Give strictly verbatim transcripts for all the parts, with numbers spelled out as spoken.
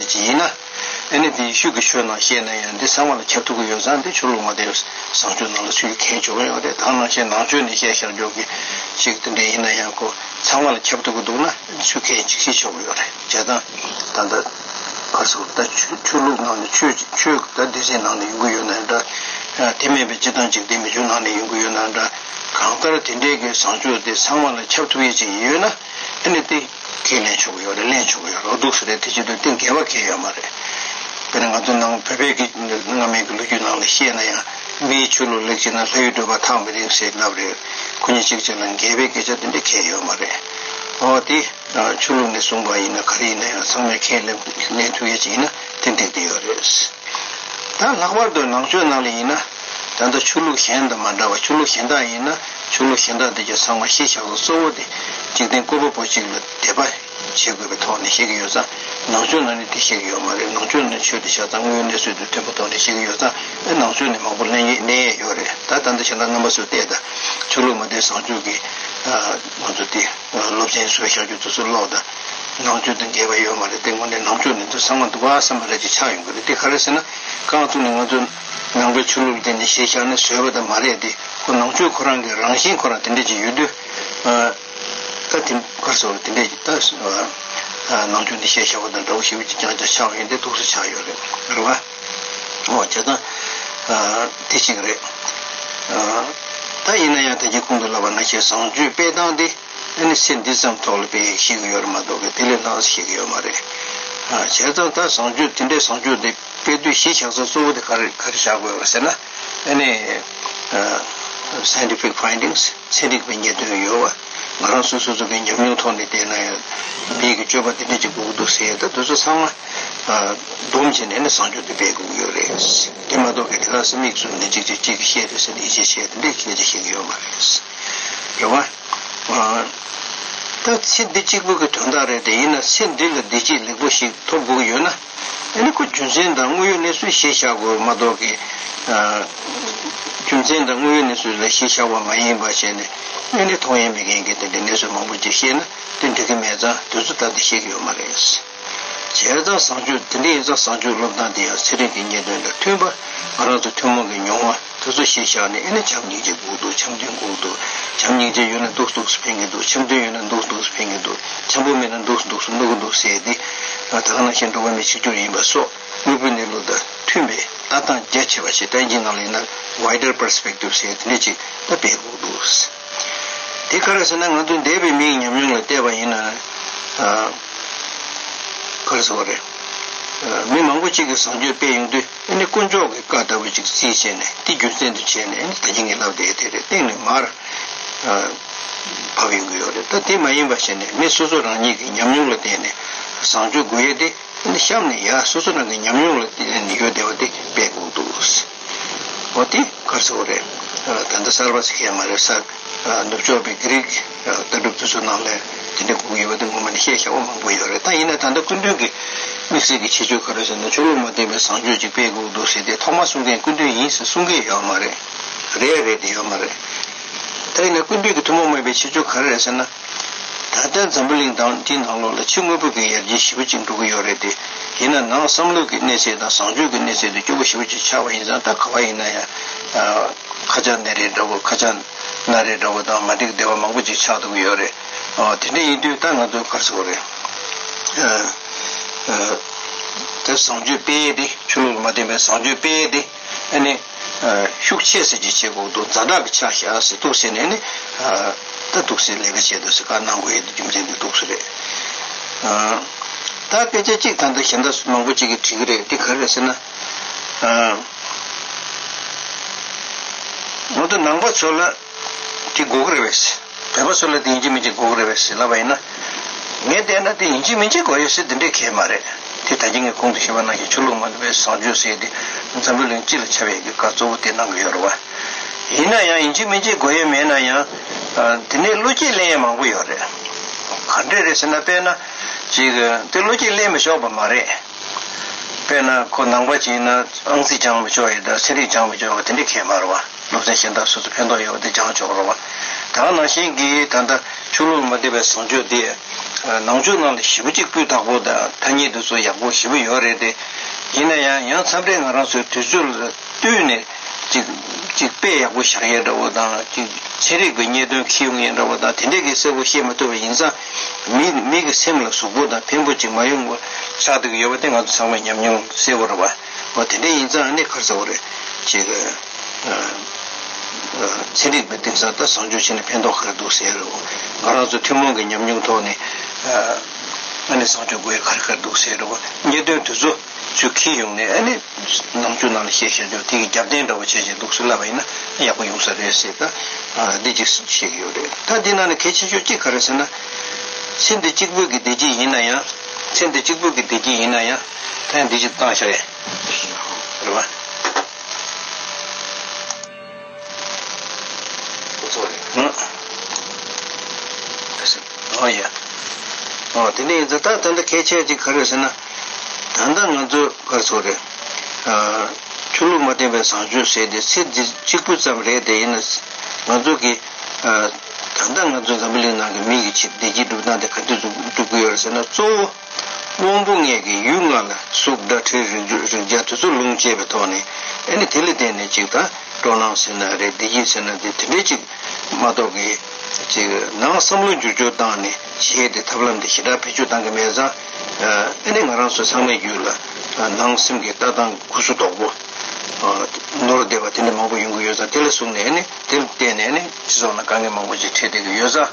ཅིག་ཡིན་ན། ཨ་ནི་དེ་ཡེ་ཤུ་གི་ཆོས་ནང་བཤད་ན་ཡང་འདི་ཚང་མ་ལ་ཁྱབ་ཐུབ་ཀྱི་ཡོད་ཙང་། འདི་ཆོས་ལུགས་མ་དེ་བཟང་སྤྱོད་ནང་ལ་ཚུར་འཁྱེར་ཆོག་གི་ཡོད་རེད། ད་ནང་བཞིན་ནང་ཆོས་ནས་བཤད་བཞག་ཆོག་གི་ཅིག་དེ་འདྲ་ཡིན་ན་ཡང་ཁོ་ཚང་མ་ལ་ཁྱབ་ཐུབ་ཀྱི་འདུག་ན་ཚུར་འཁྱེར་ཅིག་བྱེད་ཆོག་གི་ཡོད་རེད། བྱས་ཙང་ད་ལྟ་ག་རེ་ཟེར། ད་ཆོས་ཆོས་ལུགས་ནང་ནས་ཆོས་ཆོས་ད་སྡེ་ཚན་ནང་ནས་ཡོང་གི་ཡོད་ན་འདྲ། དེ་མིན་པའི་སྤྱིར་བཏང་འཇིག་རྟེན་མི་ཆོས་ནང་ནས་ཡོང་གི་ཡོད་ན་འདྲ། གང་ལྟར་དེ་འདྲའི་གི་བཟང་སྤྱོད་དེ་ཚང་མ་ལ་ཁྱབ་ཐུབ་ཡས་ཅིག་ཡོད་ན། ཨ་ནི་དེ་ཁས་ལེན་ཆོག་གི་ཡོད་རེད། ལེན་ཆོག་གི་ཡོད་རེད། འོ་འདུག་ཟེར་རེད། དེ་བྱེད་དུས་དེ་འགལ་བ་གང་ཡང་ཡོད་མ་རེད། དཔེར་ན་ང་ཚོ་ནང་བོད་པའི་གི་སྔ་མའི་གི་ལོ་རྒྱུས་ནང་ལ་བཤད་ན་ཡང་། མིའི་ཆོས་ལུགས་ལེགས་བྱས་ན་ལྷ་ཡུལ་བགྲོད་པ་ཐག་མི་རིང་ཟེར་ལབ་རེད། ཁོ་གཉིས་གཅིག་གཅིག་ལ་འགལ་བའི་སྐད་ཆ་དེ་འདྲ་གང་ཡང་ཡོད་མ་རེད། འོ་དེ་ཆོས་ལུགས་ནས་གསུངས་པ་ཡིན་ན་ག་རེ་ཡིན་ན་ཡང་ཚང་མས་ཁས་ལེན་ལེན་ཐུབ་ཡས་ཅིག་ཡིན་ན་དེ་འགྲིག་བསྡད་ཡོད་རེད། ད་ལྷག་པར་དུ་ནང་ཆོས་ནང་ལ་ཡིན་ན། ད་ལྟ་ཆོས་ལུགས་གཞན་དང་མ་འདྲ་བ། ཆོས་ལུགས་གཞན་དག་ཡིན་ན་ཆོས་ལུགས་གཞན་དག་དེ་གའི་ཚང་མ་གཞི་བཞག་ས་གཙོ་བོ་དེ་འཇིག་རྟེན་བཀོད་པ་པོ་གཅིག་ལ་དད་པ་བྱེད་དགོས་པའི་ཐོག་ནས་བཤད་ཀྱི་ཡོད་ཙང་། ནང་ཆོས་ནང་ནས་དེ་བཤད་ཀྱི་ཡོད་མ་རེད། ནང་ཆོས་ནང་ཆོས་དེ་བཞག་ཙང་དངོས་ཡོད་གནས་ཚུལ་དང་མཐུན་པའི་ཐོག་ནས་བཤད་ཀྱི་ཡོད་ཙང་། ཨེ་ནང་ཆོས་ནས་མང་པོ་ལེན་ཡས་ལེན་ཡས་ཡོད་རེད། ད་ད་ལྟ་གཞན་དག་རྣམ་པ་ཚོས་བལྟས་ད། ཆོས་ལུགས་མ་བསྟེན་བཟང་སྤྱོད་ཀྱི་ང་ཚོ་དེ་སློབ་ཚན་བཟོས་བཞག་རྒྱུ་དེ་ཚོ་ཀློག་ད། ནང་ཆོས་དང་འགལ་བ་ཡོད་མ་རེད། དེ་དངོས་གནས་ནང་ཆོས་ནི་འདི་ཚང་མ་འདུག་ག་བསམ་པ་རེ་ཅིག་ཆགས་ཡོང་གི་རེད། དེ་ག་རེ་ཟེར་ན། རྐང་བཙུགས་ནས་ང་ཚོ་ནང་པའི་ཆོས་ལུགས་དེ་ནི་གཞི་བཞག་ནས་བཟོས་པ་དང་མ་རེད་དེ། ཁོ་ནང་ཆོས་ཁོ་རང་གི་རང་བཞིན་ཁོ་རང་དེ་འདྲ་ཅིག་ཡོད་དུས། ཨ། ད་དེ་ག་རེ་ཟེར། དེ་འདྲ་ཅིག་ད་ཨ་ནང་ཆོས་ནི་གཞི་བཞག་པ་དང་འདྲ་བོ་ཞེ་པོ་ཅིག་རྐྱང་རྐྱང་ཆགས་ཡོང་དེ་འདུག་སེ་ཆགས་ཡོད་རེད། རེད་བ། འོ་བྱས་ཙང་། ཨ། དེ་གཅིག་རེད། ཨ། ད་ཡིན་ན་ཡང་ད་གིན་གོང་དུ་ལབ་པ་ནང་བཞིན་བཟང་སྤྱོད་སྤེལ་སྟངས་དེ། ཨ་ནི་ཚེ་འདི་ཙམ་ཐོག་ལ་སྤེལ་ཤེས་ཀྱི་ཡོད་རེད་མ་གཏོགས་ཀྱི་དེ་ལས་ལྷག་ཤེས་ཀྱི་ཡོད་མ་རེད། ཨ། བྱས་ཙང་ད་བཟང་སྤྱོད་དེ་འདྲའི་བཟང་སྤྱོད་དེ་སྤེལ་དུས་གཞི་བཞག་ས་གཙོ་བོ་དེ་ག་རེ་ག་རེ་བཞག་དགོས་རེད་ཟེར་ན། ཨ་ནི། ཨ། scientific findings། ཚན་རིག་པའི་རྙེད་དོན་ཡོད་པ། ང་རང་ཚོ་སོ་སོ་གི་ཉམས་མྱོང་ཐོག་ནས་བལྟས་ན་ཡང་། མིའི་གི་སྤྱོད་པ་དེ་འདྲ་ཅིག་དགོས་ཀྱི་འདུག་ཟེར་ཡ་ད་དེ་ཚོ་ཚང་མ། ཨ། བསྡོམས་བྱས་ནས་ནི་བཟང་སྤྱོད་དེ་སྤེལ་དགོས་ཀྱི་ཡོད་རེད། དེ་མ་གཏོགས་ཀྱི་དེ་ག་སེ་མིག་བཙུམ་ནས་གཅིག་གཅིག་གཅིག་གིས་བཤད་རེད་ཟེར་ནས་ཡིད་ཆེས་བྱས་དེ་འདྲའི་སྐད་ཆ་བཤད་ཀྱི་ཡོད་མ་རེད། རེད་བ། ཨ། ད་ཚེ་འདི་གཅིག་པུ་གི་དོན་དག་རེད་དེ། ཡིན་ན་ཚེ་འདི་ལ་བདེ་སྐྱིད་ལེགས་པོ་ཞིག་ཐོབ་དགོས་ཀྱི་ཡོད་ན། ཨ་ནི་ཁོ་རྒྱུ་མཚན་དང་དངོས་ཡོད་གནས་ཚུལ་གཞི་བཞག་དགོས་མ་གཏོགས་ཀྱི། ཨ། རྒྱུ་མཚན་དང་དངོས་ཡོད་གནས་ཚུལ་ལ་གཞི་བཞག་པ་མ་ཡིན་པ་བྱས་ནས། ཨ་ནི་མཐོང་ཡས་མེད་མཁན་གྱི་དེ་འདྲའི་གནས་ཚུལ་མང་པོ་ཅིག་བཤད་ན་དེ་འགྲིག་གི་མེད་ཙང་དེ་ཚོ་ད་དེ་བཤད་ཀྱི་ཡོད་མ་རེད། བྱས་ཙང་བཟང་སྤྱོད་དེ་འདྲ་ཡིན་ཙང་། བཟང་སྤྱོད་སློབ་སྟངས་དེ་ཡང་ཚན་རིག་གི་རྙེད་དོན་དང་མཐུན་པ། ང་རང་ཚོ་ཐུན་མོང་གི་མྱོང་བ་དེ་ཚོ་གཞི་བཞག་ནས། ཨ་ནི་བྱམས་སྙིང་རྗེ་དགོས་འདུག་བྱམས་མཐུན་དགོས་འདུག་བྱམས་སྙིང་རྗེ་ཡོད་ན་སྡུག་སྡུག་སུ་ཕན་གྱི་འདུག་བྱམས་མཐུན་ཡོད་ན་སྡུག་སྡུག་སུ་ཕན་གྱི་འདུག་བྱམས་པོ་མེད་ན་སྡུག་སྡུག་སུ་གནོད་ཀྱི་འདུག་ཟེར་ཏེ། ད་ག་ནང་བཞིན་འགྲོ་བ་མིའི་གཅིག་གྱུར་ཡིན་པ་སོགས་དངོས་པོའི་གནས་ལུགས་དང་མཐུན་པའི་ལྟ་སྟངས་རྒྱ་ཆེ་བ་ཞིག་བསྟན་གྱི་ནང་ལ་ཡིན་ན། wider perspective ཟེར་དེ་འདྲ་ཅིག་ད་སྤེལ་དགོས་འདུག་དེ་ག་རེ་ཟེར་ན། ང་ཚོ་འདས་པའི་མིའི་ཉམས་མྱོང་ལ་བལྟས་པ་ཡིན་ན། ཨ། ག་རེ་ཟེར་བ་རེད། ཨ། མི་མང་པོ་གཅིག་གིས་བཟང་སྤྱོད་སྤེལ་ཡོང་དུས། ཨ་ནི་དཀོན་མཆོག་གི་བཀའ་ལྟ་བུ་ཅིག་རྩིས་བྱས་ནས་དེ་རྒྱུ་མཚན་དུ་བྱས་ནས། ཨ་ནི་ད་གིན་ངས་ལབ་བསྡད་དེ་རེད། སྟེང་ནས་མར། ཨ། བབས་ཡོང་གི་ཡོད་རེད། ད་དེ་མ་ཡིན་པ་བྱས་ནས་མི་སོ་སོ་རང་ཉིད་ཀྱི་ཉམས་མྱོང་ལ་བརྟེན་ནས་བཟང་སྤྱོད་དགོས་ཡས་དེ། ཨ་ནི་གཤམ་ནས་ཡར་སོ་སོ་རང་གི་ཉམས་མྱོང་ལ་བརྟེན་ནས་ཡོད་བསྡད་པ་དེ་སྤེལ་དགོས་འདུག་འོ་དེ་ག་རེ་ཟེར་བ་རེད། ཨ། ད་ལྟ་གསར་པ་ཟེར་མཁན་མ་རེད། གསར། ཨ། ནུབ་ཕྱོགས་པའི་གྷི་རིག་ཨ། ལྟ་གྲུབ་དེ་ཚོ་ནང་ལ་དེ་འདྲ་དགོས་ཀྱི་ཡོད་པ་དེ་སྔོན་མ་ནས་བཤད་བཞག་པ་མང་པོ་ཡོད་རེད། ད་ཡིན་ན་ད་ལྟ་སྐུ་མདུན་གྱི་དམིགས་བསལ་གྱི་ཁྱད་ཆོས་ག་རེ་ཟེར་ན། ཆོས་ལུགས་མ་བསྟེན་པའི་བཟང་སྤྱོད་ཅིག་སྤེལ་དགོས་འདུག་ཟེར་ཏེ་ཐོག་མ་གསུང་མཁན་སྐུ་མདུན་ཡིན་ཟེར་གསུང་གི་ཡོད་མ་རེད། རེད་རེད་དེ་ཡོད་མ་རེད། ད་ཡིན་ན་སྐུ་མདུན་གྱི་ཐུན་མོང་མ་ཡིན་པའི་ཁྱད་ཆོས་ག་རེ་རེད་ཟེར་ན། ད་ལྟ་འཛམ་བུ་གླིང་དང་དེའི་ནང་ལོགས་ལ་ཕྱི་དངོས་པོ་གི་ཡར་རྒྱས་ཞེ་པོ་ཅིག་འགྲོ་གི་ཡོད་རེད་དེ། ཡིན་ན་ནང་བསམ་བློ་གི་གནས་ཚད་དང་བཟང་སྤྱོད་ཀྱི་གནས་ཚད་དེ་སྐྱོ་པོ་ཞེ་པོ་ཅིག་ཆགས་པ་ཡིན་ཙང་། ད་ག་བ་ཡིན་ན་ཡང་། ཨ། ཁ་ཆག་ནད་རེད་འདྲ་བོ། ཁ་ཆག་ན་རེ་འདྲ་བོ་དང་མ་འགྲིག་སྡེ་བ་མང་པོ་ཅིག་ཆགས་ཐུབ་ཀྱི་ཡོད་རེད། ཨ། དེ་འདྲ་ཡིན་དུས་ད་ང་ཚོ་ག་རེ་ཟེར་དགོས་རེད། ཨ། ཨ། ད་བཟང་སྤྱོད་སྤེལ་ཡས་དེ། ཆོས་ལུགས་ལ་མ་བརྟེན་པའི་བཟང་སྤྱོད་སྤེལ་ཡས་དེ། ཨ་ནི། ཨ། ཤུགས་ཆེ་ས་ཅིག་བྱེད་དགོས་འདུག་ཛ་དྲག་གི་ཆགས་བཞག་ཟེར་འདུག་ཟེར་ནས་ནི། ཨ། ད་འདུག་སེ་ལས་ཀ་བྱས་འདུག་ཟེར་བཀའ་གནང་དགོས་ཡས་དེ་རྒྱུ་མཚན་དེ་འདུག་སེ་རེད། ཨ། ད་སྐད་ཆ་གཅིག་ད་ལྟ་གཞན་དག་མང་པོ་ཅིག་གིས་དྲིས་ཀྱི་རེད། དེ་ག་རེ་རེད་ཟེར་ན། ཨ། ང་ཚོ་ནང་པ་ཚོ་ལ་དེ་དགོས་ཀྱི་རེད་པས། བོད་པ་ཚོ་ལ་དེ་ཡིན་གཅིག་མིན་གཅིག་དགོས་ཀྱི་རེད་པས་ཟེར་ལབ་པ་ཡིན་ན། ངས་བལྟས་ན་དེ་ཡིན་གཅིག་མིན་གཅིག་དགོས་ཡོད་ཟེར་དེ་འདྲས་གང་ཡང་མ་རེད། དེ་ད་གིན་ངས་གོང་དུ་ཞུས་པ་ནང་བཞིན་ཆོས་ལུགས་མ་བརྟེན་པའི་བཟང་སྤྱོད་ཟེར་དེ་འཛམ་བུ་གླིང་སྤྱི་ལ་ཁྱབ་པའི་གི་བཀའ་གཙོ་བོ་དེ་གནང་གི་ཡོད་རེད་བ། ཡིན་ན་ཡང་ཡིན་གཅིག་མིན་གཅིག་དགོས་ཡོད་མེད་ན་ཡང་། ཨ། དེ་ནས་བློ་སྐྱེད་ལེན་ཡས་མང་པོ་ཡོད་རེད། ག་འདྲས་རེད་ཟེར་ན། དཔེར་ན་ཅིག་དེ་བློ་སྐྱེད་ལེན་མི་ཆོག་པ་མ་རེད། དཔེར་ན་ཁོ་ནང་པ་ཅིག་ཡིན་ན་ཨང་རྩིས་སྦྱང་མི་ཆོག་ཡས་དང་ཚན་རིག་སྦྱང་མི་ཆོག་པ་དེ་འདྲས་གང་ཡང་མ་རེད་བ། སློབ་ཚན་གཞན་དག་སོ་སོ་ཕན་ཐོགས་ཡོད་པ་དེ་སྦྱང་ཆོག་རེད་བ། ད་ག་ནང་བཞིན་གྱི་ད་ལྟ་ཆོས་ལུགས་མ་བརྟེན་པའི་བཟང་སྤྱོད་དེ། ནང་ཆོས་ནང་ལ་ཞེ་པོ་ཅིག་སྤུས་དག་པོ་དང་ཐ་སྙད་དེ་ཚོ་ཡག་པོ་ཞེ་པོ་ཡོད་རེད་དེ། ཡིན་ན་ཡང་ཡང་མཚམས་རེ་ང་རང་ཚོའི་དུས་ཚོད་ལ་བསྟུན་ནས་ཅིག་ཅིག་དཔེ་ཡག་པོ་བཞག་ཡས་འདྲ་བོ་དང་ཅིག་ཚན་རིག་གི་རྙེད་དོན་འཁྱེར་ཡོང་ཡས་འདྲ་བོ་དང་དེ་འདྲས་ཀྱི་གསལ་པོ་ཤེས་མ་ཐུབ་པ་ཡིན་ཙང་། མི་མི་གི་སེམས་ལ་ཟུག་པོ་དང་ཕན་པོ་ཅིག་མ་ཡོང་བ་ཆགས་བསྡད་ཀྱི་ཡོད་པ་དེ་ང་ཚོ་ཚང་མས་ཉམས་མྱོང་གསལ་པོ་རེད་བ། འོ་དེ་འདྲས་ཡིན་ཙང་ཨ་ནི་ག་རེ་ཟེར་དགོས་རེད། ཅིག་ཚན་རིག་པའི་སྟེང་ས་ད་བཟང་སྤྱོད་བྱས་ནས་ཕན་ཐོགས་ག་རེ་འདུག་ཟེར་རོ། ང་རང་ཚོ་ཐུན་མོང་གི་ཉམས་མྱོང་ཐོག་ནས་ཨ་ནི་བཟང་སྤྱོད་དགོས་ཡ་ག་རེ་ག་རེ་འདུག་ཟེར་རོ། རྙེད་དོན་དེ་ཚོ་ཚུར་འཁྱེར་ཡོང་ནས་ཨ་ནི་ནང་ཆོས་ནང་ལ་བཤད་བཤད་ཆོག་དེ་གི་རྒྱབ་རྟེན་འདྲ་བོ་བྱས་བྱས་འདུག་སེ་ལབ་པ་ཡིན་ན་ཡག་པོ་ཡོང་ས་རེད་ཟེར། ད་འདི་གཅིག་བཤད་ཀྱི་ཡོད་རེད། ད་འདི་ནང་ནས་གལ་ཆེ་ཤོས་གཅིག་ག་རེ་ཟེར་ན། ཚེ་འདི་གཅིག་པུ་གི་བདེ་སྐྱིད་ཡིན་ན་ཡང་། ཚེ་འདི་གཅིག་པུ་གི་བདེ་སྐྱིད་ཡིན་ན་ཡང་ད་ཡང་འདི་གཅིག་བཏང་བཞག་ཡ་རེད་བ། ཁོ་ཚོ་རེད། ཨང་། ཨོ་ཡ། ཨོ་དེ་འདྲ་ཡིན་ཙང་ད་ད་ལྟ་གལ་ཆེ་ཅིག་ག་རེ་ཟེར་ན། ད་ལྟ་ང་ཚོ་ག་རེ་ཟེར་རེད། ཨ། ཆོས་ལུགས་མ་བརྟེན་པའི་བཟང་སྤྱོད་ཟེར་དེ་ཚེ་འདི་གཅིག་པུ་ཙམ་རེད་དེ་ཡིན་ན། ང་ཚོ་གི་ཨ། ད་ལྟ་ང་ཚོ་འཛམ་བུ་གླིང་ནང་གི་མི་གི་ཆེད་བདེ་སྐྱིད་སྒྲུབ་སྟངས་དེ་ག་དུས་སྒྲུབ་ཀྱི་ཡོད་རེད་ཟེར་ན། གཙོ་བོ་དབང་པོ་ལྔ་གི་ཡུལ་ལྔ་ལ་གཟུགས་སྒྲ་དྲི་རེག་རེག་བྱ་དེ་ཚོ་ལོངས་སྤྱད་པའི་ཐོག་ནས་ཨ་ནི་དེ་ལ་བརྟེན་ནས་ཅིག་ད་སྤྲོ་སྣང་ཟེར་ན་རེད། བདེ་སྐྱིད་ཟེར་ན་དེ་དེ་འདྲའི་ཅིག་མ་གཏོགས་ཀྱི་ཅིག་ནང་བསམ་བློ་འགྱུར་བཅོས་བཏང་ནས་གཞི་དེ་ཐབས་ལམ་དེ་ཞེ་དྲག་བེད་སྤྱོད་བཏང་གི་མེད་ཙང་ཨ་ནི་ང་རང་ཚོ་ཚང་མའི་རྒྱུད་ལ་ནང་སེམས་ཀྱི་ལྟ་སྟངས་གུ་སུ་དོག་པོ་ནོར་བསྡད་པ་དེ་འདྲ་མང་པོ་ཡོང་གི་ཡོད་ཙང་། དེ་ལ་བཟུང་ནས་ཨ་ནི་དེ་ལ་བརྟེན་ནས་ཨ་ནི་སྤྱི་ཚོགས་ནང་དཀའ་ངལ་མང་པོ་ཅིག་འཕྲད་བསྡད་ཀྱི་ཡོད་ཙང་།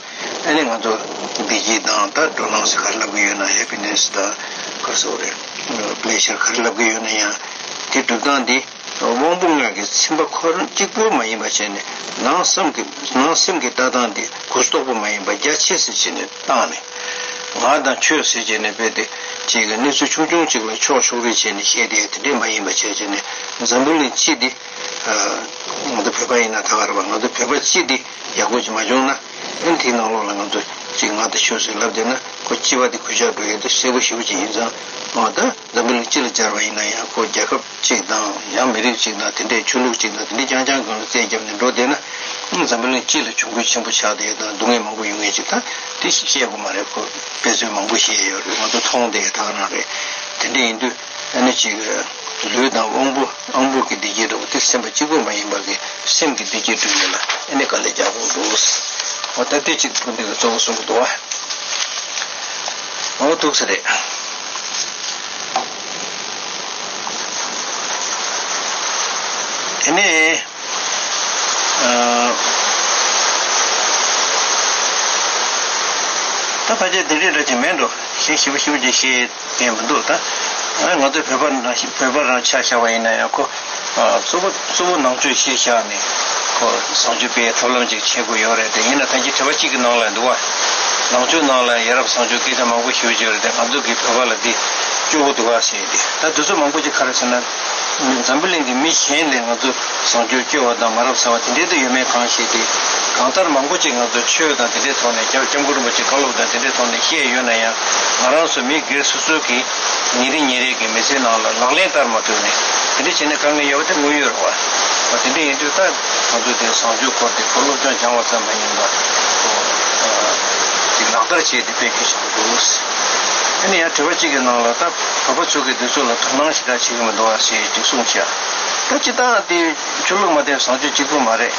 ཨ་ནི་ང་ཚོ་བདེ་སྐྱིད་དང་ད་སྤྲོ་སྣང་ཟེར་ག་རེ་ལབ་ཀྱི་ཡོད་ན། ཧེ་པི་ནེ་སི་དང་ག་རེ་ཟེར་དགོས་རེད། པི་ལེ་ཞར་ག་རེ་ལབ་ཀྱི་ཡོད་ན་ཡང་དེ་སྒྲུབ་སྟངས་འདི་དབང་པོ་ལྔ་གི་ཚིམ་པ་ཁོ་རང་གཅིག་པུ་མ་ཡིན་པ་བྱས་ནས་ནང་བསམ་གྱི་ནང་སེམས་ཀྱི་ལྟ་སྟངས་འདི་གུ་སུ་དོག་པོ་མ་ཡིན་པ་རྒྱ་ཆེ་སེ་བྱས་ནས་བཏང་ནས། ང་དང་ཁྱོད་ཟེར་བྱས་ནས་རྦད་དེ་ཅིག་གི་གནས་ཚུལ་ཆུང་ཆུང་ཅིག་ལ་ཕྱོགས་ཕྱོགས་རིས་བྱས་ནས་བཤད་དེ་དེ་འདྲས་མ་ཡིན་པ་བྱས་བྱས་ནས། འཛམ་བུ་གླིང་སྤྱི་འདི་ང་ཚོ་བོད་པ་ཡིན་ན་ད་ག་རེད་པ། ང་ཚོ་བོད་པ་སྤྱི་འདི་ཡག་པོ་ཅིག་མ་བྱུང་ན། ཨ་ནི་དེའི་ནང་ལོགས་ལ་ང་ཚོ་ཅིག་ང་དང་ཁྱོད་ཟེར་ལབ་བསྡད་ན་ཁོ་སྤྱི་པ་དེ་གུས་ཞབས་འགྲོ་ཡས་དེ་གསལ་པོ་ཞེ་པོ་ཅིག་ཡིན་ཙང་། འོ་ད་འཛམ་བུ་གླིང་སྤྱི་ལ་སྦྱར་བ་ཡིན་ན་ཡང་ཁོ་རྒྱལ་ཁབ་གཅིག་དང་ཡང་མི་རིགས་གཅིག་དང་དེ་འདྲའི་ཆོས་ལུགས་གཅིག་དང་དེ་འདྲའི་རྐྱང་རྐྱང་སྒང་ལ་རྩོད་རྒྱབ་ནས་འགྲོ་བསྡད་ན། ཨ་འཛམ་བུ་གླིང་སྤྱི་ལ་གྱོང་གུད་ཆེན་པོ་ཆགས་བསྡད་ཡས་དང་སྡུག་བསྔལ་མང་པོ་ཡོང་ངེས་ཅིག་ད་དེ་བཤད་དགོས་མ་རེད། ཁོ་དཔེ་མཚོན་མང་པོ་བཤད་ཡོད་རེད། ང་ཚོ་མཐོང་བསྡད་ཡས་ད་ག་རང་རེད། དེ་འདྲ་ཡིན་དུས། ཨ་ནི་ཅིག་ལུས་དང་དབང་པོ་དབང་པོ་གི་བདེ་སྐྱིད་འདྲ་བོ་དེ་སེམས་པ་གཅིག་པུ་མ་ཡིན་པ་གི་སེམས་ཀྱི་བདེ་སྐྱིད་སྒྲུབ་ཡས་ལ་ཨ་ནི་དཀའ་ལས་རྒྱག་དགོས་འདུག་འོ་ད་དེ་གཅིག་སྐུ་མདུན་གྱིས་གཙོ་བོ་གསུང་གི་འདུག་བ། འོ་འདུག་ས་རེད། དེ་ནས། ཨ། ད་ཕལ་ཆེར་འདི་འདྲའི་འདྲ་ཅིག་མེད་འགྲོ། གཞན་ཞིབ་པོ་ཞིབ་པོ་ཅིག་བཤད་མཁན་མི་འདུག་ད་ང་ཚོ་བོད་པ་ནང་བཞིན་བོད་པ་རང་ཆ་བཞག་པ་ཡིན་ན་ཡང་ཁོ། ཨ། གཙོ་བོ་གཙོ་བོ་ནང་ཆོས་གཞིར་བཞག་ནས་ཁོ་བཟང་སྤྱོད་སྤེལ་ཐབས་ལམ་ཅིག་བྱེད་དགོས་ཡོད་རེད་དེ། ཡིན་ན་ད་གིན་དྲི་བ་གཅིག་གི་ནང་ལ་འདུག་བ། ནང་ཆོས་ནང་ལ་ཡ་རབས་བཟང་སྤྱོད་སྐད་ཆ་མང་པོ་ཞུ་རྒྱུ་རེད་དེ། ང་ཚོ་གི་བོད་པ་ལ་འདི་སྐྱོ་བོ་འདུག་བ་ཟེར་ཏེ། ད་དེ་ཚོ་མང་པོ་ཅིག་ག་རེ་ཟེར་ན། འཛམ་བུ་གླིང་གི་མི་གཞན་ལས་ང་ཚོ་བཟང་སྤྱོད་སྐྱོ་བ་དང་མ་རབས་ཚ་བ་དེ་འདྲའི་དུ་ཡོད་མེད་གང་ཤེས་ཏེ། གང་ལྟར་མང་པོ་ཅིག་ང་ཚོ་ཆོས་དང་དེ་འདྲའི་ཐོག་ནས་སྐྱབས་སྐྱབས་མགོན་རིན་པོ་ཆེ་བཀའ་སློབ་དང་དེ་འདྲའི་ཐོག་ནས་བཤད་ཡོད་ན་ཡང་། ང་རང་ཚོ་མི་སྒེར་སོ་སོ་གིས་ཉིན་རེ་ཉིན་རེ་གི་མི་ཚེའི་ནང་ལ་ལག་ལེན་བསྟར་མ་ཐུབ་ནས་དེ་འདྲ་བྱས་ནས་དཀའ་ངལ་ཡོད་པ་དེ་དངོས་ཡོད་རེད་བ། དེ་འདྲ་ཡིན་དུས་ད་ང་ཚོ་དེ་བཟང་སྤྱོད་སྐོར་དེ་ཁོ་སློབ་སྦྱོང་སྦྱང་བ་ཙམ་མ་ཡིན་པར་ཅིག་ལག་བསྟར་བྱས་ཏེ་དཔེ་གལ་ཆེན་པོ་འདུག་ཨ་ནི་ཡང་དྲི་བ་གཅིག་གི་ནང་ལ་ད་བོད་པ་ཚོ་གིས་དེ་ཚོ་ལ་དོ་སྣང་ཞེ་དྲག་བྱེད་ཀྱི་མི་འདུག་བ་ཞེས་ཅིག་གསུངས་ཤག་ད་སྤྱིར་བཏང་དེ་ཆོས་ལུགས་མ་བརྟེན་བཟང་སྤྱོད་གཅིག་པུ་མ་རེད།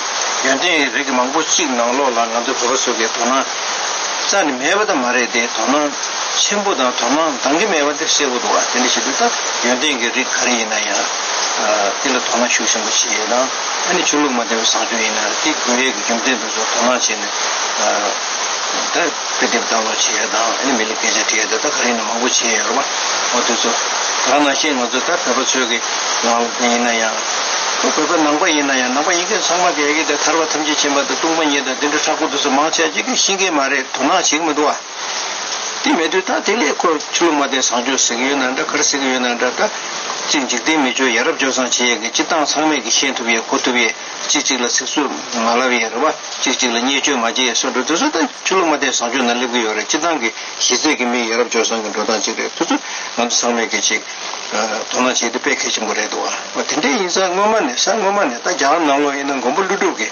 ཡོན་ཏན་རིགས་མང་པོ་གཅིག་ནང་ལོགས་ལ་ང་ཚོ་བོད་པ་ཚོ་གིས་དོ་སྣང་རྩ་ནས་མེད་པ་ད་མ་རེད་དེ། དོ་སྣང་ཆེན་པོ་དང་དོ་སྣང་འདང་གི་མེད་པ་དེ་གསལ་པོ་འདུག་བ། དེ་འདྲ་བྱེད་དུས་ད་ཡོན་ཏན་གྱི་རིགས་ག་རེ་ཡིན་ན་ཡང་དེ་ལ་དོ་སྣང་ཤུགས་ཆེན་པོ་བྱེད་ཡས་དང་། ཨ་ནི་ཆོས་ལུགས་མ་བརྟེན་པའི་བཟང་སྤྱོད་ཡིན་ན་དེ་དགོས་ཡས་ཀྱི་རྒྱུ་མཚན་དེ་ཚོ་དོ་སྣང་བྱས་ནས་ད་དཔེ་དེབ་ལྟ་ཀློག་བྱེད་ཡས་དང་། ཨ་ནི་མི་ལ་སྐད་ཆ་དྲི་ཡས་དང་། ད་ག་རེ་ཡིན་ན་མང་པོ་བྱེད་ཡས་ཡོད་རེད་བ། འོ་དེ་ཚོ་ད་ནང་བཞིན་ང་ཚོ་ད་བོད་པ་ཚོའི་གི་ནང་ལ་ཡིན་ན་ཡང་། ཁོ་བོད་པ་ནང་པ་ཡིན་ན་ཡང་། ནང་པ་ཡིན་མཁན་ཚང་མ་གིས་ཡ་གི་དེ་ཐར་པ་ཐམས་ཅད་མཁྱེན་པ་དང་སྟོང་པ་ཉིད་དང་དེ་འདྲ་མཁྲེགས་པོ་དེ་ཚོ་མང་ཆེ་ཅིག་གིས་ཤེས་ཀྱི་མ་རེད། དོ་སྣང་བྱེད་ཀྱི་མི་འདུག་བ། དེ་མེད་དུས་ད་དེ་ལས་ཁོ་ཆོས་ལུགས་མ་བརྟེན་བཟང་སྤྱོད་ཟེར་གྱི་ཡོད་ན་འདྲ། ག་རེ་ཟེར་གྱི་ཡོད་ན་འདྲ། ད་ཅིག་འཇིག་རྟེན་མི་ཆོས་ཡ་རབས་སྤྱོད་བཟང་བྱེད་ཡས་ཀྱི་སྤྱིར་བཏང་ཚང་མས་ཀྱི་ཤེས་ཐུབ་ཡས་གོ་ཐུབ་ཡས། གཅིག་གཅིག་ལ་ཚིག་རྩུབ་མ་ལབ་ཡས་རེད་བ། གཅིག་གཅིག་ལ་བརྙས་བཅོས་མ་བྱེད་ཡས་སོགས་འགྲོ་དེ་ཚོ་ད་ཆོས་ལུགས་མ་བརྟེན་བཟང་སྤྱོད་ནང་སླེབས་ཀྱི་ཡོད་རེད། སྤྱིར་བཏང་གི་གཞི་རྩའི་གི་མི་ཡ་རབས་སྤྱོད་བཟང་གི་འགྲོ་སྟངས་ཅིག་རེད། དེ་ཚོ་ང་ཚོ་ཚང་མས་ཀྱི་ཅིག་དོ་སྣང་བྱེད་དེ་དཔེ་གལ་ཆེན་པོ་རེད་འདུག་བ། དེ་འདྲ་ཡིན་ཙང་སྔོན་མ་ནས་ས་སྔོན་མ་ནས་ད་རྒྱ་གར་ནང་ལོགས་ཡིན་ན་མགོན་པོ་ཀླུ་སྒྲུབ་ཀྱི་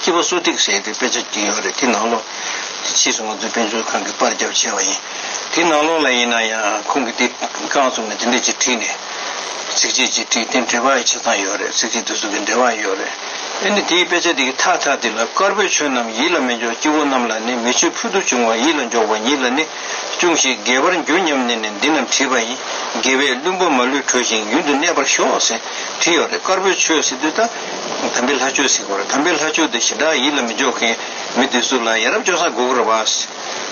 སྐྱེས་བུ་གསོ་ཐིགས་ཟེར་ཏེ་དཔེ་ཆ་ཅིག་ཡོད་རེད། དེ་ནང་ལོགས་ དེ་ཕྱིས་སུ་ང་ཚོའི་དཔེ་མཛོད་ཁང་གིས་པར་བརྒྱབ་བྱས་པ་ཡིན། དེའི་ནང་ལོགས་ལ་ཡིན་ན་ཡང་ཁོང་གིས་དེ་རྐང་བཙུགས་ནས་དེ་འདྲས་ཅིག་བྲིས་ནས། ཚིགས་བཅད་ཅིག་བྲིས། དེ་འགྲེལ་པ་ཡི་ཆ་ཚང་ཡོད་རེད། ཚིགས་བཅད་དེ་ཚོ་གི་འགྲེལ་པ་ཡོད་རེད། ཨ་ནི་དེའི་དཔེ་ཆ་དེ་གི་མཐའ་མཐའ་དེ་ལ། དཀར་པོའི་ཆོས་རྣམས་ཡིད་ལ་མི་འཇོག་སྐྱེ་བོ་རྣམས་ལ་ནི། མི་ཆོས་ཕུལ་དུ་བྱུང་བ་ཡིད་ལ་འཇོག་པ་ཉིད་ལ་ནི། ཅུང་ཞིག་དགེ་བར་འགྱུར་སྙམ་ནས་ནི། འདི་རྣམས་བྲིས་པ་ཡིན། དགེ་བས་བླུན་པོ་མ་ལུས་གྲོལ་ཞིང་ཡུན་དུ་གནས་པར་ཤོག་ཟེར་བྲིས་ཡོད་རེད། དཀར་པོའི་ཆོས་ཟེར་དུས་ད་དམ་པའི་ལྷ་ཆོས་ཟེར་གོ་རེད། དམ་པའི་ལྷ་ཆོས་དེ་ཞེ་དྲག་ཡིད་ལ་མི་འཇོག་མཁན་མི་དེ་ཚོ་ལ་ཡ་རབས་སྤྱོད་བཟང་དགོས་ཀྱི་རེད་བ།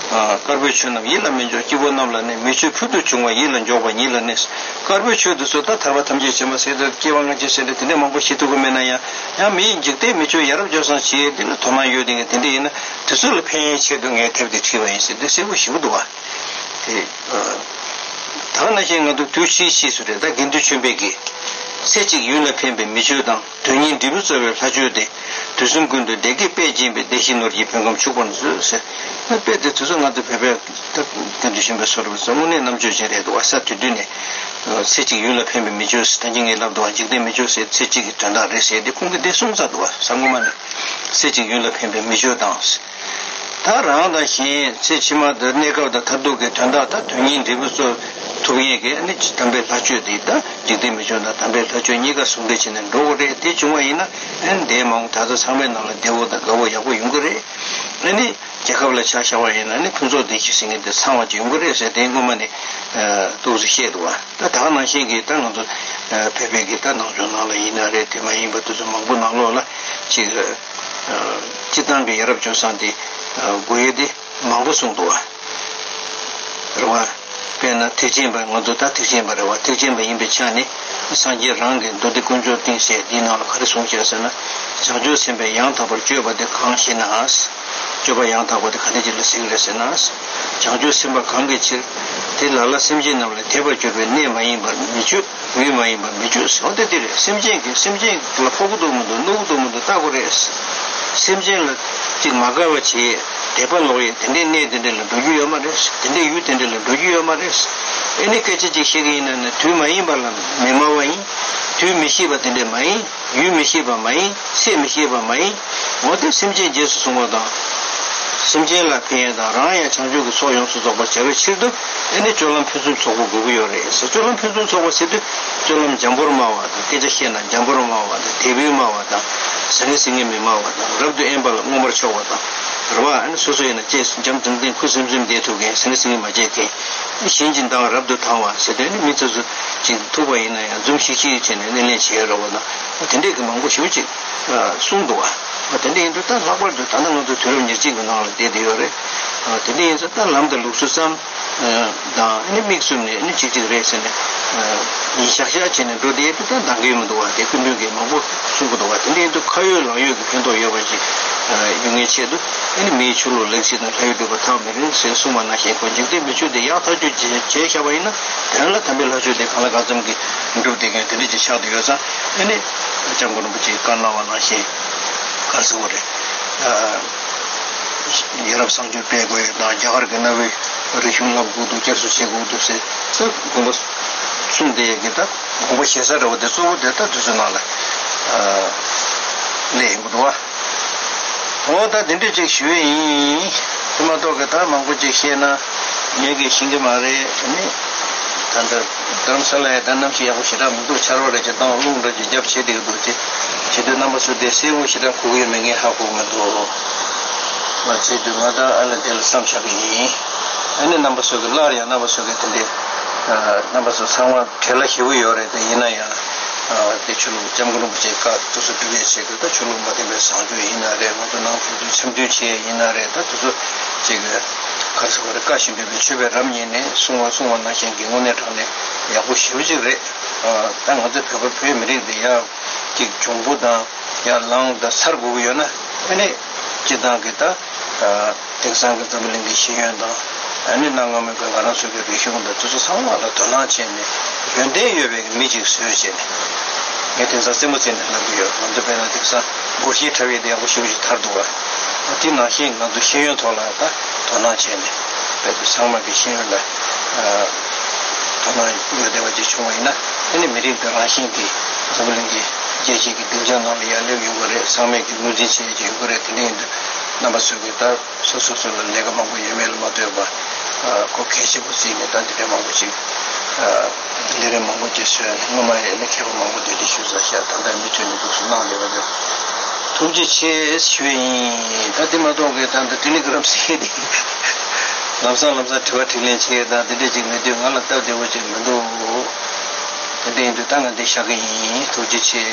དཀར་པོའི་ཆོས་རྣམས་ཡིད་ལ་མི་འཇོག་སྐྱེ་བོ་རྣམས་ལ་ནི། མི་ཆོས་ཕུལ་དུ་བྱུང་བ་ཡིད་ལ་འཇོག་པ་ཉིད་ལ་ནི། དཀར་པོའི་ཆོས་དེ་ཚོ་ད་ཐར་པ་ཐམས་ཅད་མཁྱེན་པ་ཟེར་དུས་སྐྱེ་བ་སྔ་ཕྱི་ཟེར་དུས་དེ་འདྲས་མང་པོ་ཤེས་ཐུབ་ཀྱི་མེད་ན་ཡང་། ཡང་མིའི་འཇིག་རྟེན་མི་ཆོས་ཡ་རབས་སྤྱོད་བཟང་བྱེད་ཡས་དེ་ལ་དོ་སྣང་ཡོད་དེ་དེ་འདྲས་ཡིན་ན། དེ་ཚོ་ལ་ཕན་ཡས་ཆེད་དུ་ངས་དེབ་དེ་བྲིས་པ་ཡིན་ཟེར་དུས་གསལ་པོ་ཞེ་པོ་འདུག་བ། དེ། ད་ག་ནང་བཞིན་ང་ཚོ་དུས་ཕྱིས་ཕྱིས་སུ་རེད། ད་དགེ་འདུན་ཆོས་འཕེལ་གྱིས། ཚེ་གཅིག་ཡུན་ལ་ཕན་པའི་མི་ཆོས་དང་། དོན་གཉིས་འབྲས་བུ་སྩོལ་བའི་ལྷ་ཆོས་ཏེ། དུས་གསུམ་ཀུན་ཏུ་བདེ་སྐྱིད་དཔལ་སྦྱིན་པའི། བདེ་གཤེགས་ནོར་གྱི་ཕུན་ཁམས་ཕྱུག་པར་མཛོད་ཟེར། དཔེ་དེ་དུས་ཚོད་ང་ཚོ་བོད་པའི་ད་དགེ་འདུན་ཆོས་འཕེལ་སོགས་རེད་པ། དངོས་གནས་རྣམ་དཔྱོད་ཅན་རེད་འདུག་བ། ས་དེ་དུས་ནས་ཚེ་གཅིག་ཡུན་ལ་ཕན་པའི་མི་ཆོས་ཟེར། ད་གིན་ངས་ལབ་འདུག་བ། འཇིག་རྟེན་མི་ཆོས་ཟེར་ཚེ་གཅིག་གི་དོན་དག་རེད་ཟེར་ཏེ་ཁོང་གིས་དེ་གསུངས་ཚར་འདུག་བ། ས་སྔོན་མ་ནས་ཚེ་གཅིག་ཡུན་ལ་ཕན་པའི་མི་ཆོས་དང་། ད་རང་དང་གཞན་ཚེ་ཕྱི་མ་དང་གནས་སྐབས་དང་མཐར་ཐུག་གི་དོན་དག་དང་དོན་གཉིས་འབྲས་བུ་སྩོལ་ཐུབ་ཡས་ཀྱི་ཨ་ནི་དམ་པའི་ལྷ་ཆོས་དེ་དང་འཇིག་རྟེན་མི་ཆོས་དང་དམ་པའི་ལྷ་ཆོས་གཉིས་ཀ་ཟུང་འབྲེལ་བྱས་ནས་འགྲོ་དགོས་རེད། དེ་བྱུང་བ་ཡིན་ན་ཨ་ནི་འདས་མ་འོངས་ད་ལྟ་ཚང་མའི་ནང་ལ་བདེ་བོ་དང་དགའ་བོ་ཡག་པོ་ཡོང་གི་རེད། ཨ་ནི་རྒྱལ་ཁབ་ལ་ཆ་བཞག་པ་ཡིན་ན་ནི་ཕུན་ཚོགས་བདེ་སྐྱིད་ཟེར་མཁན་དེ་ཚང་བ་ཅིག་ཡོང་གི་རེད་ཟེར་དེ་སྔོན་མ་ནས་ཏོག་ཙམ་བཤད་འདུག་བ། ད་ད་ག་ནང་བཞིན་གྱི་ད་ང་ཚོ་བོད་པའི་གི་ད་ནང་ཆོས་ནང་ལ་ཡིན་ན་རེད། དེ་མ་ཡིན་པ་དེ་ཚོ་མང་པོ་ནང་ལོགས་ལ་ཅིག་སྤྱིར་བཏང་གི་ཡ་རབས་སྤྱོད་བཟང་དེ་དགོས་ཡས་དེ་མང་པོ་གསུངས་འདུག་བ། རེད་བ། དཔེར་ན་ཐེག་ཆེན་པ་ང་ཚོ་ད་ཐེག་ཆེན་པ་རེད་བ། ཐེག་ཆེན་པ་ཡིན་པའི་ཆ་ནས་སངས་རྒྱས་རང་གི་མདོ་སྡེ་དཀོན་མཆོག་བསྟན་ཟེར་འདིའི་ནང་ལ་ག་རེ་གསུངས་བཞག་ཟེར་ན། བྱང་ཆུབ་སེམས་དཔའི་ཡང་དག་པར་སྤྱོད་པ་དེ་གང་ཞེ་ན། སྤྱོད་པ་ཡང་དག་པ་དེ་ག་འདྲ་ཅིག་ལ་ཟེར་གི་རེད་ཟེར་ན། བྱང་ཆུབ་སེམས་དཔའ་གང་གི་ཕྱིར། དེ་ལ་ལ་སེམས་ཅན་རྣམས་ལ་དད་པར་གྱུར་པའི་གནས་མ་ཡིན་པར་མི་སྤྱོད། ཡུལ་མ་ཡིན་པར་མི་སྤྱོད་ཟེར་བ་དེ་དེ་རེད། སེམས་ཅན་གྱི་སེམས་ཅན་ལ་ཕོག་གི་འདུག་མི་འདུག་གནོད་གི་འདུག་མི་འདུག་ལྟ་དགོས་རེད། སེམས་ཅན་ལ་ཅིག་མ་དགའ་བ་བྱེད། དད་པ་ལོག་ཡས་དེ་འདྲའི་གནས་དེ་འདྲ་ལ་འགྲོ་རྒྱུ་ཡོད་མ་རེད། དེ་འདྲའི་ཡུལ་དེ་འདྲ་ལ་འགྲོ་རྒྱུ་ཡོད་མ་རེད། ཨེ་ནི་སྐད་ཆ་ཅིག་བཤད་གི་ཡིན་ན་ནི་དུས་མ་ཡིན་པ་ལ་མི་སྨྲ་བ་ཡིན། དུས་མི་ཤེས་པ་དེ་འདྲ་མ་ཡིན། ཡུལ་མི་ཤེས་པ་མ་ཡིན། ཚེ་མི་ཤེས་པ་མ་ཡིན། འོ་དེ་སེམས་ཅན་རྗེས་སུ་བཟུང་བ་དང་། སེམས་ཅན་ལ་ཕན་ཡས་དང་རང་ཡང་བྱང་ཆུབ་ཀྱི་ཚོགས་ཡོངས་སུ་རྫོགས་པར་བྱ་བའི་ཕྱིར་དུ་ཨེ་ནི་སྤྱོད་ལམ་ཕུན་སུམ་ཚོགས་པ་དགོས་ཀྱི་ཡོད་རེད་ཟེར། སྤྱོད་ལམ་ཕུན་སུམ་ཚོགས་པ་ཟེར་དུས་སྤྱོད་ལམ་འཇམ་པོར་སྨྲ་བ་དང་། སྐད་ཆ་བཤད་ན་འཇམ་པོར་སྨྲ་བ་དང་། དད་པས་སྨྲ་བ་དང་། ཟང་ངེ་ཟིང་ངེ་མི་སྨྲ་བ་དང་། རབ་ཏུ་དབེན་པ་ལ་མངོན་པར་ཕྱོགས་པ་དང་། རེད་བ། ཨ་ནི་སོ་སོ་ཡིན་ན་ཅེས་འཇམ་ཐིང་ཐིང་ཁུ་སིམ་སིམ་བསྡད་ཐུབ་མཁན། ཟང་ངེ་ཟིང་ངེ་མ་བྱེད་མཁན། གཞན་གྱི་མདངས་རབ་ཏུ་དང་བ་ཟེར་དུས་ནི་མི་ཚོ་ཚོ་ཅིག་ཐུག་པ་ཡིན་ན་ཡང་འཛུམ་ཤིག་ཤིག་བྱས་ནས་སྣེ་ལེན་བྱེད་རོགས་པ་དང་། དེ་འདྲས་ཀྱི་མང་པོ་ཞེ་པོ་ཅིག་གསུངས་འདུག་བ། དེ་འདྲ་ཡིན་དུས་ད་ལྷག་པར་དུ་ད་ལྟ་ང་ཚོ་དུས་རབས་ཉེར་གཅིག་གི་ནང་ལ་བསྡད་དེ་ཡོད་རེད། དེ་འདྲ་ཡིན་ཙང་ད་ལམ་དང་ལུགས་སྲོལ་ཙམ་དང་ཨ་ནི་དམིགས་བཙུམ་ནས་ཨ་ནི་གཅིག་གཅིག་རེད་ཟེར་ནས་ཡིན་ཤག་ཤག་བྱས་ནས་འགྲོ་བསྡད་དུས་ད་འདང་གི་མི་འདུག་བ། དེ་སྐུ་མདུན་གྱིས་མང་པོ་གསུང་གི་འདུག་བ། དེ་འདྲ་ཡིན་དུས་ཁ་ཡོད་ལག་ཡོད་ཀྱི་ཕན་ཐོགས་ཡོད་པ་ཞིག་ཡོང་མཁན་ཆེད་དུ་ཨ་ནི་མིའི་ཆོས་ལུགས་ལེགས་བྱས་དང་ལྷ་ཡུལ་སྒྲུབ་པ་ཐག་མི་རིང་ཟེར་གསུངས་པ་ནང་བཞིན་ཁོ་འཇིག་རྟེན་མི་ཆོས་དེ་ཡག་ཐག་ཆོད་བྱས་བཞག་པ་ཡིན་ན་དོན་ལ་དམ་པའི་ལྷ་ཆོས་དེ་གང་ལ་གང་འཚམ་གྱིས་སྒྲུབ་བསྡད་མཁན་དེ་འདྲ་ཅིག་ཆགས་བསྡད་ཡོད་ཙང་ཨ་ནི་སྐྱབས་མགོན་རིན་པོ་ཆེས་བཀའ་གནང་བ་ནང་བཞིན་ག་རེ་ཟེར་དགོས་རེད། ཡ་རབས་བཟང་སྤྱོད་སྤེལ་དགོས་དང་རྒྱ་གར་གྱི་གནའ་བོའི་རིག་གཞུང་བསླབ་དགོས་འདུག་བསྐྱར་གསོ་བྱེད་དགོས་འདུག་ཟེར་ད་དགོངས་པ་གསུངས་བསྡད་ཡས་ཀྱི་ད་དགོངས་པ་བཞེས་ས་འདྲ་བོ་དེ་གཙོ་བོ་དེ་ད་དུས་ཚོད་ནང་ལ་སླེབས་ཡོང་གི་འདུག་བ། འོ་ད་དེ་འདྲ་ཅིག་ཞུ་ཡས་ཡིན། དེ་མ་གཏོགས་ཀྱི་ད་མང་པོ་ཅིག་བཤད་ན་ངས་ཀྱིས་ཤེས་ཀྱི་མ་རེད། ནི་ད་ལྟ་རྡ་རམ་ས་ལ་ཡ་ད་གནམ་གཤིས་ཡག་པོ་ཞེ་དྲག་མི་འདུག་ཆར་པ་རེ་ཅིག་བཏང་རླུང་རེ་ཅིག་བརྒྱབ་བྱས་བསྡད་ཀྱི་འདུག་དེ་བྱེད་དུས་རྣམ་པ་ཚོ་དེ་གསལ་པོ་ཞེ་དྲག་གོ་གི་ཡོད་མེད་ངས་ཧ་གོ་གི་མི་འདུག་མ་བྱེད་དུས་ང་ད་ཨ་ལ་དེ་ལ་བསམ་བཞག་གི་ཡིན། ཨ་ནི་རྣམ་པ་ཚོ་གི་སླར་ཡང་རྣམ་པ་ཚོ་གི་དེ་འདྲའི་རྣམ་པ་ཚོ་ཚང་མ་བྲེལ་བ་ཞེ་པོ་ཡོད་རེད། དེ་ཡིན་ན་ཡང་དེ་ཆོས་ལུགས་སྐྱབས་མགོན་རིན་པོ་ཆེའི་བཀའ་དེ་ཚོ་སྒྲུབ་ཡས་ཆེད་དུ་ད་ཆོས་ལུགས་མ་མཐུན་པའི་བཟང་སྤྱོད་ཡིན་ན་རེད། ང་ཚོ་ནང་ཆོས་དུ་འཆམ་མཐུན་བྱེད་ཡས་ཡིན་ན་རེད། ད་དེ་ཚོ་ཅིག་ག་རེ་ཟེར་དགོས་རེད། བཀའ་བཞིན་སྒྲུབ་པའི་མཆོད་པའི་རབ་བརྙེས་ནས་གསུང་བ་གསུང་བ་ནང་བཞིན་གྱི་དངོས་གནས་དྲང་གནས་ཡག་པོ་ཞེ་པོ་ཅིག་རེད། ད་ང་ཚོ་བོད་པ་བོད་མི་རིགས་འདི་ཡ་ཅིག་གྱོང་པོ་དང་ཡར་ལངས་དང་ཚར་དགོས་ཀྱི་ཡོད་ན་ཨ་ནི་སྤྱིར་བཏང་གི་ད་དེང་སང་གི་འཛམ་བུ་གླིང་གི་ཤེས་ཡོན་དང་ཨ་ནི་གནའ་སྔ་མོའི་གི་ང་རང་ཚོ་གི་རིག་གཞུང་དང་དེ་ཚོ་ཚང་མ་ལ་དོ་སྣང་བྱས་ནས་ཡོན་ཏན་ཡོད་པའི་མི་ཅིག་བཟོས་བྱས་ནས་ངས་དེང་སང་རྩེད་མོ་རྩེ་ནས་ལབ་ཀྱི་ཡོད། ང་ཚོ་དཔེར་ན་དེང་སང་སྒོར་གཞས་འཁྲབ་ཡས་དེ་ཡག་པོ་ཞེ་པོ་ཅིག་དར་འདུག་བ། དེ་ནང་བཞིན་ང་ཚོ་ཤེས་ཡོན་ཐོག་ལ་ད་དོ་སྣང་བྱས་ནས་དཔེ་དེ་ཚང་མ་གི་ཤེས་ཡོན་ལ་དོ་སྣང་ཡོད་བསྡད་པ་ཅིག་བྱུང་བ་ཡིན་ན་ཨ་ནི་མི་རིགས་འདི་རང་བཞིན་གྱིས་འཛམ་བུ་གླིང་གི་རྒྱལ་སྤྱིའི་གི་སྡིངས་ཆ་ནང་ལ་ཡར་སླེབས་ཡོང་གི་རེད། ཚང་མས་ཀྱི་ངོས་འཛིན་བྱེད་ཀྱི་ཡོང་གི་རེད། དེ་འདྲ་ཡིན་དུས་ རྣམ་པ་ཚོས་ཀྱི་ད་སོ་སོ་སོ་ལ་ལས་ཀ་མང་པོ་ཡོད་མེད་ལ་མ་ལྟོས་པར་ཨ་གོ་གལ་ཆེན་པོ་བརྩིས་ནས་ད་འདི་འདྲའི་མང་པོ་ཅིག་ཨ་ལས་རིམ་མང་པོ་ཅིག་བཟོས་ནས་སྔོན་མ་ཡང་ནི་མཁས་པ་མང་པོ་འདི་འདྲ་ཞུས་ཚར་ཤག་ད་ལྟ་མུ་མཐུད་ནས་འདུག་སེ་གནང་བསྡད་པ་འདི་ཐུགས་རྗེ་ཆེ་ཞུ་ཡིན། ད་འདི་མ་གཏོགས་ཀྱི་ད་འདི་ཏེ་ལེ་གྷི་རམ་ཟེར་མཁན་འདི་ལམ་སང་ལམ་སང་དྲི་བ་དྲིས་ལན་བྱེད་ཡས་ད་འདི་འདྲ་ཅིག་མེད་དུས་ང་ལ་སྟབས་བདེ་པོ་ཅིག་མི་འདུག་དེ་འདྲ་ཡིན་དུས་ད་ང་འདི་བཞག་གི་ཡིན། ཐུགས་རྗེ་ཆེ།